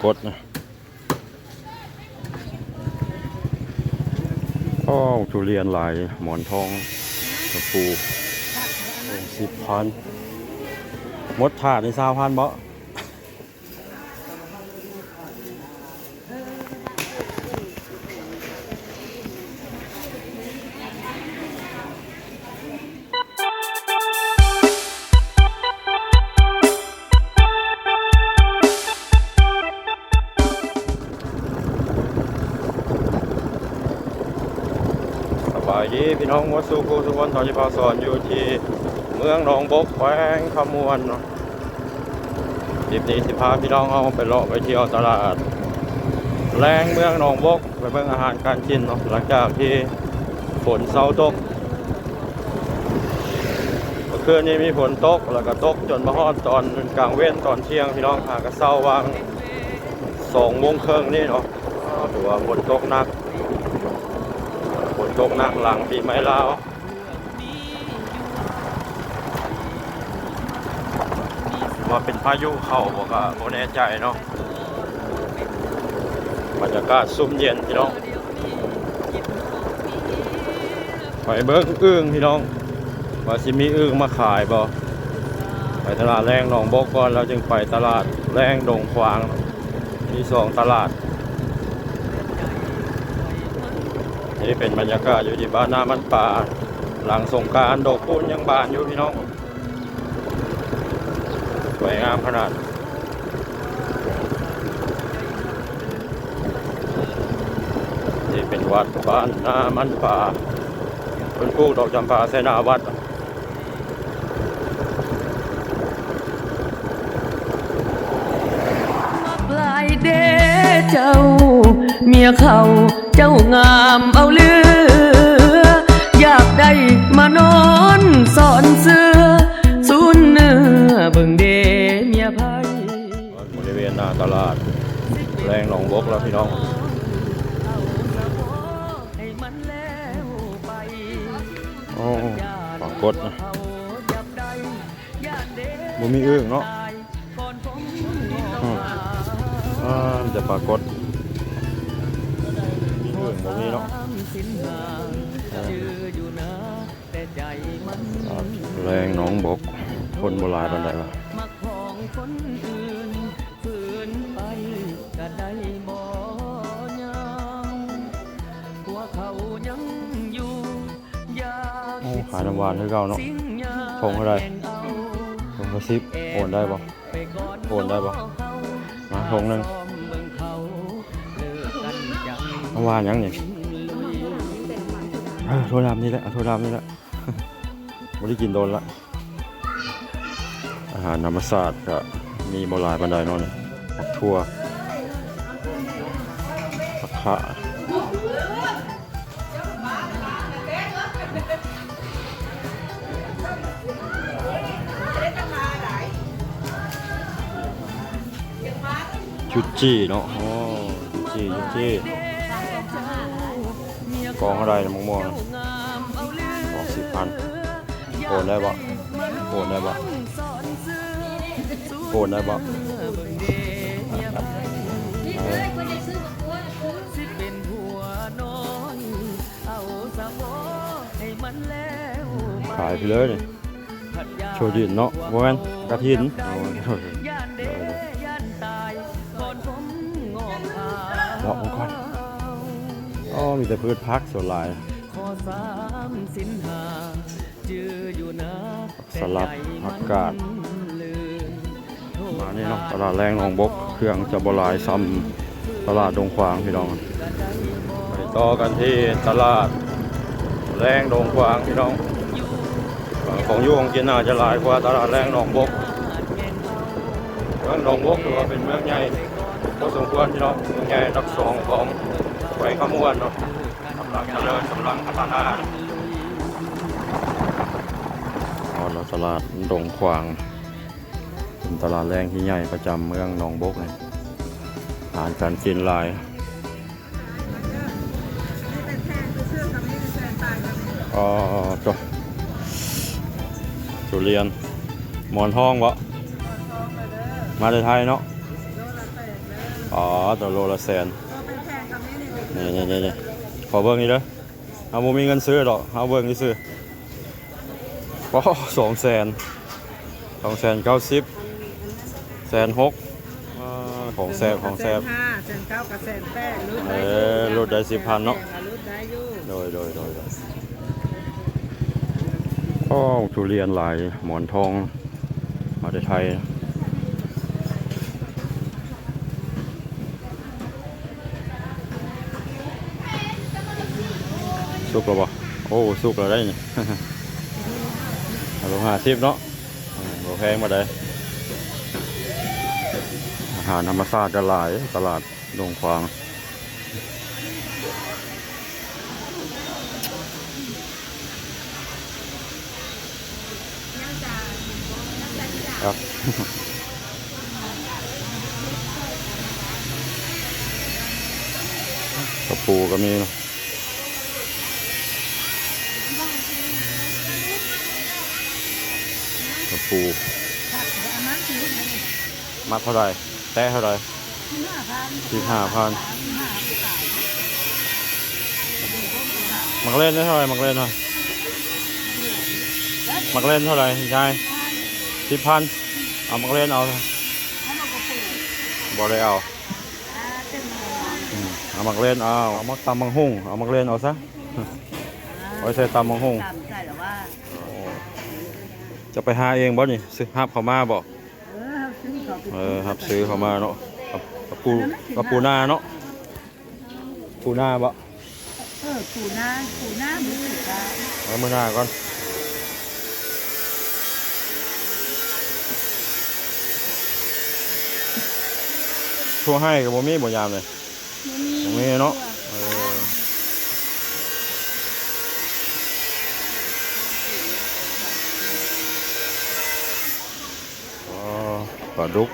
ກົດນະ. ໂອ້ ທຸລຽນຫຼາຍ ໝອນທອງ ກະປູ ໂອ້ ສິບພັນ ໝົດຖາດນີ້ຊາວພັນບໍ? ສະບາຍດີພີ່ນ້ອງໝົດສູ່ຜູ້ສູ່ຄົນ ຕອນນີ້ພາສອນຢູ່ທີ່ເມືອງໜອງບົກ ແຂວງຄຳມ່ວນເນາະ. ຄລິບນີ້ຊິພາພີ່ນ້ອງເຮົາໄປເລາະໄປທ່ຽວຕະຫຼາດແລງເມືອງໜອງບົກ ໄປເບິ່ງອາຫານການກິນເນາະ ຫຼັງຈາກທີ່ຝົນເຊົາຕົກ. ເມື່ອຄືນນີ້ມີຝົນຕົກ ແລ້ວກະຕົກຈົນມາຮອດຕອນກາງເວັນຕອນທ່ຽງ ພີ່ນ້ອງຫາກະເຊົາຫວ່າງສອງໂມງເຄິ່ງນີ້ເນາະ. ຖືວ່າຝົນຕົກໜັກ ຝົນຕົກໜັກຫຼັງປີໃໝ່ລາວ. ວ່າເປັນພາຍຸເຂົ້າບໍ່ກະບໍ່ແນ່ໃຈເນາະ. ບັນຍາກາດຊຸ່ມເຢັນພີ່ນ້ອງ. ໄປເບິ່ງອຶ່ງພີ່ນ້ອງ ວ່າຊິມີອຶ່ງມາຂາຍບໍ່. ໄປຕະຫຼາດແລງໜອງບົກກ່ອນ ແລ້ວຈຶ່ງໄປຕະຫຼາດແລງດົງຂວາງ. ມີສອງຕະຫຼາດ. ນີ້ເປັນບັນຍາກາດຢູ່ທີ່ບ້ານນາມັນປາ ຫຼັງສົງການ ດອກຄູນຍັງບານຢູ່ພີ່ນ້ອງ. ສວຍງາມຂະໜາດ. ນີ້ເປັນວັດບ້ານນາມັນປາ ເພິ່ນປູກດອກຈຳປາໃສ່ໜ້າວັດ. ມັກຫຼາຍເດ້ເຈົ້າ ເມຍເຂົາເຈົ້າງາມເອົາເຫຼືອ ຢາກໄດ້ມານອນສອນເສືອ ສູນເນື້ອເບິ່ງເດ້ເມຍໃຜ. ບໍລິເວນໜ້າຕະຫຼາດແລງໜອງບົກແລ້ວພີ່ນ້ອງ. ໂອ້ ປາກົດນະ. ບໍ່ມີອຶ່ງເນາະ. ອືມ ອ່າ ມີແຕ່ປາກົດ ມີອຶ່ງບໍ່ມີເນາະ. ແລງໜອງບົກ ຄົນບໍ່ຫຼາຍປານໃດວະ. ໂອ້ ຂາຍນ້ຳຫວານຄືເກົ່າເນາະ. ຖົງເທົ່າໃດ? ຖົງລະສິບ. ໂອນໄດ້ບໍ່? ໂອນໄດ້ບໍ່? ມາຖົງໜຶ່ງ. ນ້ຳຫວານຫຍັງນີ້? ເອີ ຖົງດຳນີ້ແຫຼະ ເອົາຖົງດຳນີ້ແຫຼະ. ບໍ່ໄດ້ກິນດົນລະ. ອາຫານທຳມະຊາດກະມີບໍ່ຫຼາຍປານໃດເນາະນີ້. ໝາກຖົ່ວ ຜັກຂະ ຈຸດຈີ່ເນາະ. ໂອ້ ຈຸດຈີ່ ຈຸດຈີ່. ກອງເທົ່າໃດນະ ໝາກມ່ວງນະ? ກອງສິບພັນ. ໂອນໄດ້ບໍ່? ໂອນໄດ້ບໍ່? ໂອນໄດ້ບໍ່? ເອີ ຂາຍໄປເລີຍນີ້. ໂຊດິນເນາະ ບໍ່ແມ່ນກະຖິນ. ໂອ້ຍ ເລາະມັນກ່ອນ. ອໍ ມີແຕ່ພືດຜັກສ່ວນຫຼາຍ ສະຫຼັດ ຜັກກາດ. ມານີ້ເນາະ ຕະຫຼາດແລງໜອງບົກ ເຄື່ອງຈະບໍ່ຫຼາຍສ່ຳຕະຫຼາດດົງຂວາງພີ່ນ້ອງ. ໄປຕໍ່ກັນທີ່ຕະຫຼາດແລງດົງຂວາງພີ່ນ້ອງ. ເອີ ຂອງຢູ່ຂອງກິນໜ້າຈະຫຼາຍກວ່າຕະຫຼາດແລງໜອງບົກ. ເມືອງໜອງບົກຖືວ່າເປັນເມືອງໃຫຍ່ພໍສົມຄວນພີ່ນ້ອງ ເມືອງໃຫຍ່ອັນດັບສອງຂອງແຂວງຄຳມ່ວນເນາະ. ກຳລັງຈະເລີນ ກຳລັງພັດທະນາ. ຮອດແລ້ວ ຕະຫຼາດດົງຂວາງ ເປັນຕະຫຼາດແລງທີ່ໃຫຍ່ປະຈຳເມືອງໜອງບົກນີ້. ອາຫານການກິນຫຼາຍ. ອໍ ໂຕ ທຸລຽນ ໝອນທອງບໍ? ມາແຕ່ໄທເນາະ. ອໍ ໂຕໂລລະແສນ ໂຕເປັນແຜ່ນກໍມີນີ້ ນີ້ໆໆ ຂໍເບິ່ງນີ້ເດີ ເຮົາບໍ່ມີເງິນຊື້ດອກ ເຮົາເບິ່ງຊື່ໆ. ໂອ້ ສອງແສນ ສອງແສນເກົ້າສິບ ແສນຫົກ ອ່າ ຂອງແຊບ ຂອງແຊບ ແສນຫ້າ ແສນເກົ້າ ກັບແສນແປດ ຫຼຸດໄດ້ຢູ່ ເອີ ຫຼຸດໄດ້ສິບພັນເນາະ ຫຼຸດໄດ້ຢູ່ ໂດຍໆໆໆ. ໂອ້ ທຸລຽນຫຼາຍ ໝອນທອງ ມາແຕ່ໄທ. ສຸກແລ້ວບໍ່? ໂອ້ ສຸກແລ້ວໄດ໋ນີ້ ໂລຫ້າສິບເນາະ ບໍ່ແພງປານໃດ. ອາຫານທຳມະຊາດກໍຫຼາຍ ຕະຫຼາດດົງຂວາງ. ກະປູກະມີເນາະ ກະປູ ມັດເທົ່າໃດ? ແຕະເທົ່າໃດ? ສິບຫ້າພັນ ສິບຫ້າພັນ. ໝາກເລັ່ນເທົ່າໃດ? ໝາກເລັ່ນເທົ່າໃດ? ໝາກເລັ່ນເທົ່າໃດຍາຍ? ສິບພັນ. ເອົາໝາກເລັ່ນເອົາ ບໍ່ໄດ້ເອົາ ອືມ ເອົາໝາກເລັ່ນເອົາ ເອົາໝາກ ຕຳໝາກຫຸ່ງ ເອົາໝາກເລັ່ນເອົາຊະ ເອົາໄວ້ໃສ່ຕຳໝາກຫຸ່ງ. ຈະໄປຫາເອງບໍ່ນີ້? ຊື້ ຮັບເຂົາມາບໍ່? ເອີ ຮັບຊື້ເຂົາ ເອີ ຮັບຊື້ເຂົາມາເນາະ ກັບ ກັບປູ ອັນນັ້ນມັນສິບຫ້າ ກັບປູນາເນາະ ປູນາບໍ່? ເອີ ປູນາ ປູນາມື້ສຸກກະ ເອົາມື້ໜ້າກ່ອນ. ທົ່ວໄຮ່ກໍບໍ່ມີບໍ່ຍາມນີ້? ບໍ່ມີ ບໍ່ມີເນາະ ເອີ. ອໍ ປາດຸກ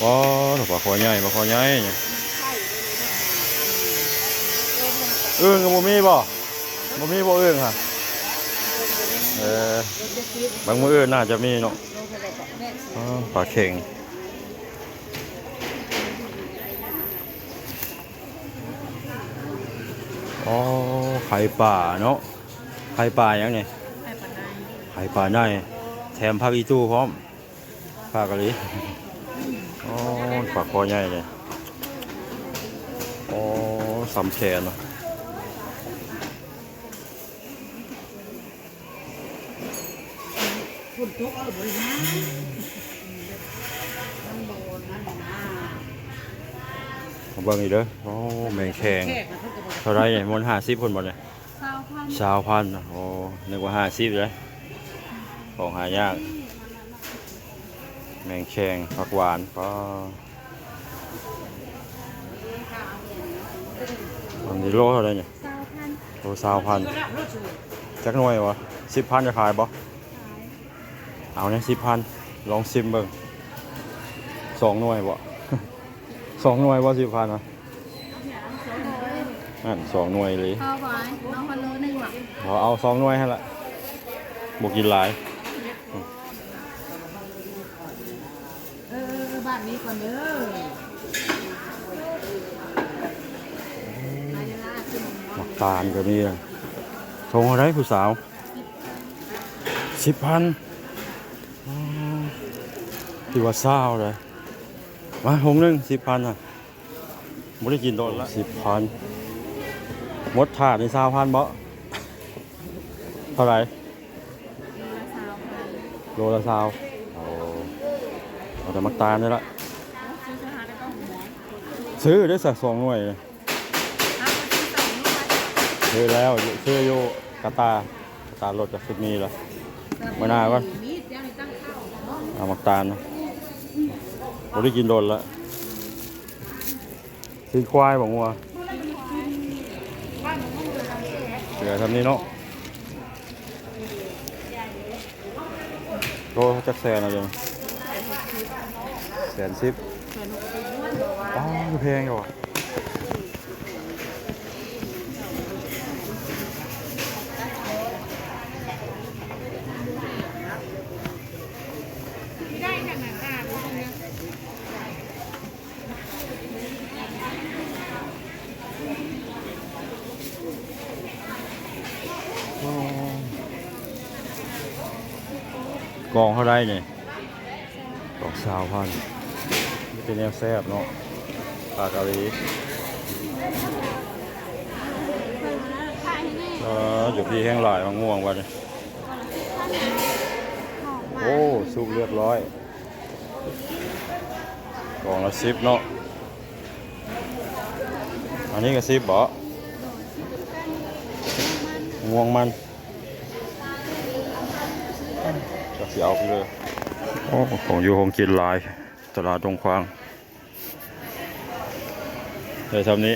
ອໍ ປາຄໍໃຫຍ່ ປາຄໍໃຫຍ່. ອຶ່ງກໍບໍ່ມີບໍ່? ບໍ່ມີບໍ່ອຶ່ງຫະ? ເອີ ບາງມື້ອື່ນໜ້າຈະມີເນາະ. ອໍ ປາເຂັງ. ອໍ ໄຂ່ປາເນາະ ໄຂ່ປາຫຍັງນີ້? ໄຂ່ປາໃນ ໄຂ່ປາໃນ ແຖມຜັກອີ່ຕູ້ພ້ອມ ຜັກກະຫຼີ. ອໍ ປາຄໍໃຫຍ່ນີ້ ອໍ ສ່ຳແຂນ. ຝົນຕົກເອົາບໍ່ໄດ້ຫາ ມັນບໍ່ອັນນັ້ນນະ. ມາເບິ່ງອີກເດີ ໂອ້ ແມງແຄງ ແຂກນະເພິ່ນກໍບໍ່ໄດ້ ເທົ່າໃດນີ້? ມັນຫ້າສິບພຸ້ນບໍ່ນີ້? ຊາວພັນ ຊາວພັນ. ໂອ້ ນຶກວ່າຫ້າສິບເດ້ ຂອງຫາຍາກ. ແມງແຄງ ຜັກຫວານ ປາ ອັນນີ້ໂລເທົ່າໃດນີ້? ຊາວພັນ ໂລຊາວພັນ. ຈັກໜ່ວຍວະ? ສິບພັນຈະຂາຍບໍ່? ຂາຍ. ເອົາແດ່ ສິບພັນ ລອງຊິມເບິ່ງ ສອງໜ່ວຍບໍ່? ສອງໜ່ວຍບໍ່? ສິບພັນນະ ນັ້ນ ສອງໜ່ວຍເລີຍ. ເອົາບໍ່? ເອົາໂລໜຶ່ງບໍ່? ເອົາ ເອົາສອງໜ່ວຍຫັ້ນລະ ບໍ່ກິນຫຼາຍ. ເອີ ບາດນີ້ກ່ອນເດີ. ໝາກຕານກໍມີນະ ຖົງເທົ່າໃດຜູ້ສາວ? ສິບພັນ. ອໍ ຖືວ່າຊາວເດ້ ມາຖົງໜຶ່ງ ສິບພັນນະ. ບໍ່ໄດ້ກິນດົນລະ ສິບພັນ. ໝົດຖາດນີ້ຊາວພັນບໍ່? ເທົ່າໃດ? ໂລລະຊາວພັນ ໂລລະຊາວ. ໂອ້ ເອົາແຕ່ໝາກຕານນີ້ລະ ຊື້ເດ້ສະ ສອງໜ່ວຍ. ຊື້ແລ້ວ ຊື້ຢູ່ກາຕາ ກາຕາລົດກໍຄືມີລະ. ມື້ໜ້າກ່ອນ ເອົາໝາກຕານນະ ບໍ່ໄດ້ກິນດົນລະ. ຊີ້ນຄວາຍບໍ່ ງົວ? ເຫຼືອສ່ຳນີ້ເນາະ. ໂລຈັກແສນເອົາຢູ່? ແສນສິບ. ອ້າວ ຄືແພງແທ້ວະ. ໄດ້ຂະໜາດນັ້ນ. ກອງເທົ່າໃດນີ້? ກອງຊາວພັນ. ມີແຕ່ແນວແຊບເນາະ ປາກະລີ. ເອີ ຢູ່ພີ້ແຮ່ງຫຼາຍ ໝາກມ່ວງບັດນີ້. ໂອ້ ສຸກລຽບຮ້ອຍ. ກອງລະສິບເນາະ. ອັນນີ້ກໍສິບບໍ? ມ່ວງມັນ ຈັກຊິເອົາເລີຍ. ໂອ້ ຂອງຢູ່ຂອງກິນຫຼາຍ ຕະຫຼາດດົງຂວາງ. ໄດ້ຊ່ຳນີ້.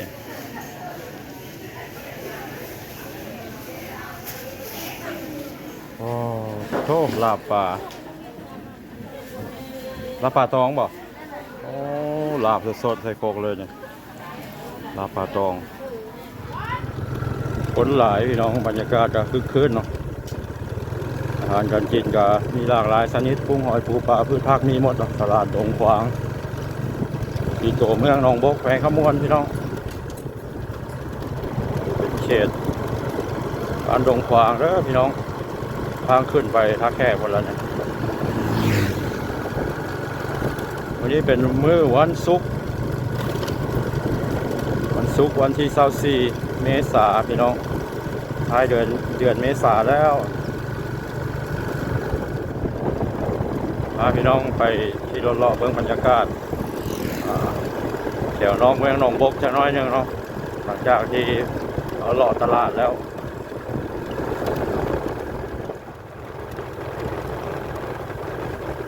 ໂອ້ ໂທ້ ລາບປາ. ລາບປາຕອງບໍ? ໂອ້ ລາບສົດໆ ໃສ່ຄົກເລີຍນີ້ ລາບປາຕອງ. ຄົນຫຼາຍພີ່ນ້ອງ ບັນຍາກາດກໍຄຶກຄື້ນເນາະ. ອາຫານການກິນກໍມີຫຼາກຫຼາຍຊະນິດ ກຸ້ງ ຫອຍ ປູ ປາ ພືດຜັກ ມີໝົດເນາະ. ຕະຫຼາດດົງຂວາງ ທີ່ຕົວເມືອງໜອງບົກ ແຂວງຄຳມ່ວນ ພີ່ນ້ອງ. ເປັນເຂດບ້ານດົງຂວາງເດີພີ່ນ້ອງ ທາງຂຶ້ນໄປທ່າແຂກພຸ້ນລະນີ້. ມື້ນີ້ເປັນມື້ວັນສຸກ ວັນສຸກ ວັນທີຊາວສີ່ ເມສາ ພີ່ນ້ອງ ທ້າຍເດືອນ ເດືອນເມສາແລ້ວ. ພາພີ່ນ້ອງໄປຂີ່ລົດເລາະເບິ່ງບັນຍາກາດ ອ່າ ແຖວນອກເມືອງໜອງບົກຈັກໜ້ອຍໜຶ່ງເນາະ ຫຼັງຈາກທີ່ເລາະຕະຫຼາດແລ້ວ.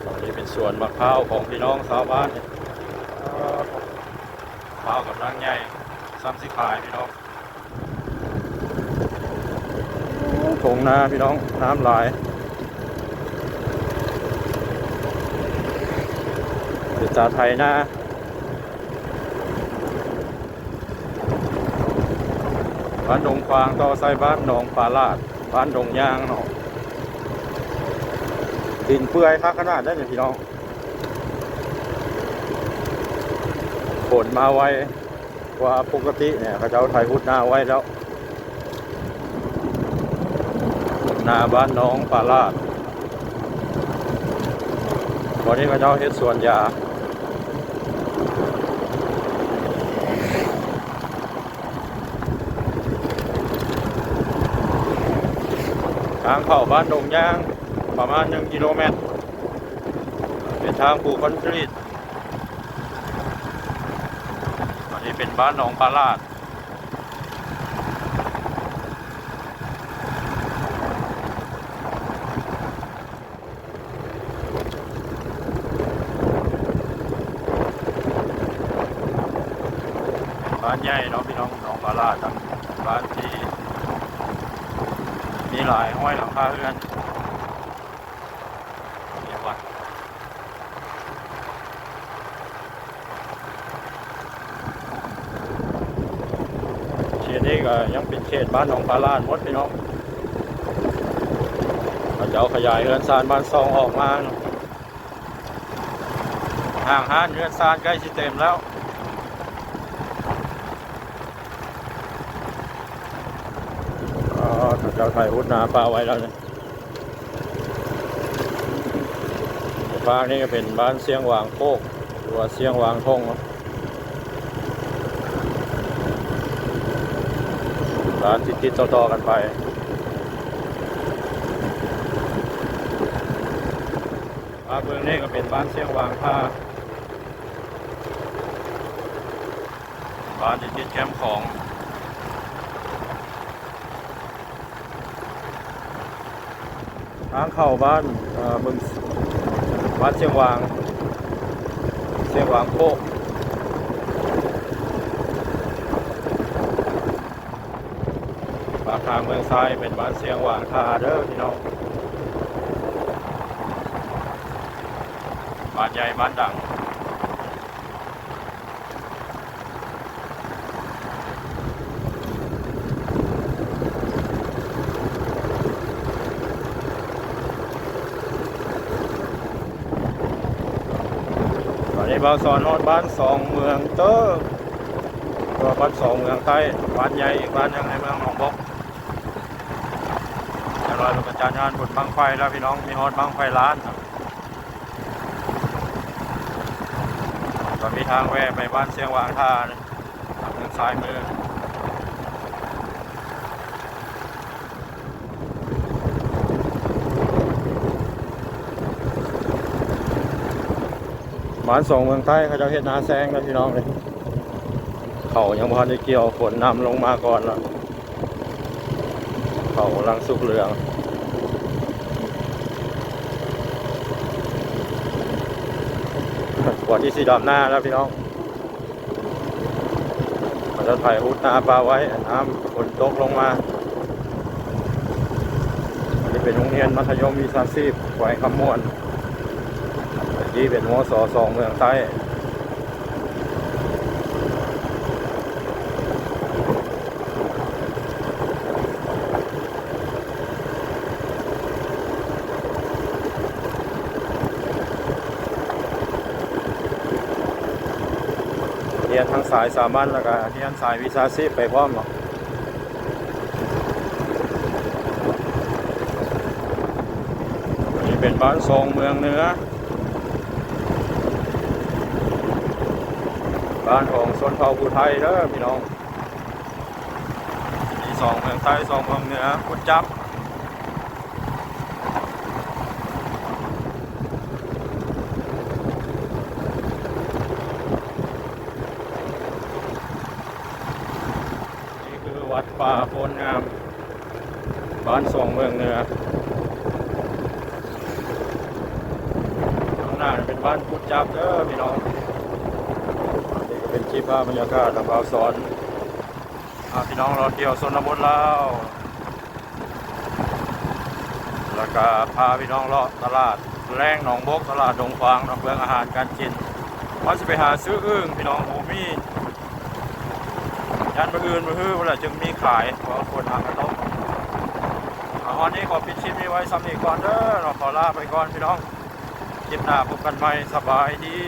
ອັນນີ້ເປັນສວນໝາກພ້າວຂອງພີ່ນ້ອງຊາວບ້ານນີ້ ພ້າວກຳລັງໃຫຍ່ ຊ່ຳຊິຂາຍພີ່ນ້ອງ. ໂອ້ ທົ່ງນາພີ່ນ້ອງ ນ້ຳຫຼາຍ ເປັນຕາໄຖນາ. ບ້ານດົງຂວາງຕໍ່ໃສ່ບ້ານໜອງປາລາດ ບ້ານດົງຍາງເນາະ. ດິນເປື່ອຍຄັກຂະໜາດເດ້ນີ້ພີ່ນ້ອງ ຝົນມາໄວ ກວ່າປົກກະຕິນີ້ ເຂົາເຈົ້າໄຖຮຸດນາໄວ້ແລ້ວ. ນາບ້ານໜອງປາລາດ ບ່ອນນີ້ເຂົາເຈົ້າເຮັດສວນຢາ. ທາງເຂົ້າບ້ານດົງຍາງປະມານໜຶ່ງກິໂລແມັດ ເປັນທາງປູຄອນກຣີດ. ອັນນີ້ເປັນບ້ານໜອງປາລາດ ເປັນບ້ານໃຫຍ່ເນາະພີ່ນ້ອງ ໜອງປາລາດ ບ້ານທີ່ມີຫຼາຍຮ້ອຍຫຼັງຄາເຮືອນ. ເຂດນີ້ກໍຍັງເປັນເຂດບ້ານໜອງປາລາດໝົດພີ່ນ້ອງ ເຂົາເຈົ້າຂະຫຍາຍເຮືອນຊານບ້ານຊ່ອງອອກມາເນາະ. ຫ້າງຮ້ານເຮືອນຊານໃກ້ຊິເຕັມແລ້ວ ເຂົາເຈົ້າໄຖຮຸດນາປະໄວ້ແລ້ວນີ້. ຟາກນີ້ກໍເປັນບ້ານຊຽງຫວາງໂຄກ ຫຼືວ່າຊຽງຫວາງທົ່ງເນາະ ບ້ານຕິດໆຕໍ່ໆກັນໄປ. ມາເບິ່ງນີ້ກໍເປັນບ້ານຊຽງຫວາງທ່າ ບ້ານທີ່ຕິດແຄມຂອງ ທາງເຂົ້າບ້ານ ເອີ ເບິ່ງ ບ້ານຊຽງຫວາງ ຊຽງຫວາງໂຄກ ປາກທາງເມືອງຊາຍເປັນບ້ານຊຽງຫວາງທ່າເດີພີ່ນ້ອງ ບ້ານໃຫຍ່ບ້ານດັງ. ຕອນນີ້ບ່າວສອນຮອດບ້ານສອງເມືອງເຕີ ຫຼືວ່າບ້ານສອງເມືອງໃຕ້ ບ້ານໃຫຍ່ອີກບ້ານໜຶ່ງໃນເມືອງໜອງບົກ. ຢ່າງໜ້ອຍເພິ່ນກໍຈັດງານບຸນບັ້ງໄຟແລ້ວພີ່ນ້ອງ ມີຮອດບັ້ງໄຟລ້ານ. ມີທາງແວ່ໄປບ້ານຊຽງຫວາງທ່າ ທາງເມືອງຊ້າຍມື. ບ້ານສອງເມືອງໃຕ້ ເຂົາເຈົ້າເຮັດນາແຊງແລ້ວພີ່ນ້ອງເອີຍ. ເຂົາຍັງບໍ່ທັນໄດ້ກ່ຽວ ຝົນນຳລົງມາກ່ອນແລ້ວ. ເຂົາກຳລັງສຸກເຫຼືອງ ກ່ອນທີ່ຊິດຳນາແລ້ວພີ່ນ້ອງ. ເຂົາເຈົ້າໄຖຮຸດນາປະໄວ້ ນ້ຳຝົນຕົກລົງມາ. ອັນນີ້ເປັນໂຮງຮຽນມັດທະຍົມວິຊາຊີບແຂວງຄຳມ່ວນ ແຕ່ກີ້ເປັນ ມສ ສອງເມືອງໃຕ້. ຮຽນທັງສາຍສາມັນ ແລ້ວກະຮຽນສາຍວິຊາຊີບໄປພ້ອມເນາະ. ອັນນີ້ເປັນບ້ານສອງເມືອງເໜືອ ບ້ານຂອງຊົນເຜົ່າຜູ້ໄທເດີພີ່ນ້ອງ. ມີສອງເມືອງໃຕ້ ສອງເມືອງເໜືອ ກຸດຈັບ. ນີ້ຄືວັດປ່າໂພນງາມ ບ້ານສອງເມືອງເໜືອ. ຂ້າງໜ້າເປັນບ້ານກຸດຈັບເດີພີ່ນ້ອງ. ນີ້ກໍເປັນຄລິບພາບບັນຍາກາດນຳບ່າວສອນ ພາພີ່ນ້ອງເລາະທ່ຽວຊົນນະບົດລາວ ແລ້ວກະພາພີ່ນ້ອງເລາະຕະຫຼາດແລງໜອງບົກ ຕະຫຼາດດົງຂວາງເນາະ ເບິ່ງອາຫານການກິນ ວ່າຊິໄປຫາຊື້ອຶ່ງພີ່ນ້ອງ ບໍ່ມີ ຢ້ານມື້ອື່ນມື້ຮືພຸ້ນແຫຼະຈຶ່ງມີຂາຍ ເພາະວ່າຄົນຫາກະຕົກ. ອາ ຮອດນີ້ຂໍປິດຄລິບນີ້ໄວ້ຊ່ຳນີ້ກ່ອນເດີເນາະ ຂໍລາໄປກ່ອນພີ່ນ້ອງ ຄລິບໜ້າພົບກັນໃໝ່ ສະບາຍດີ.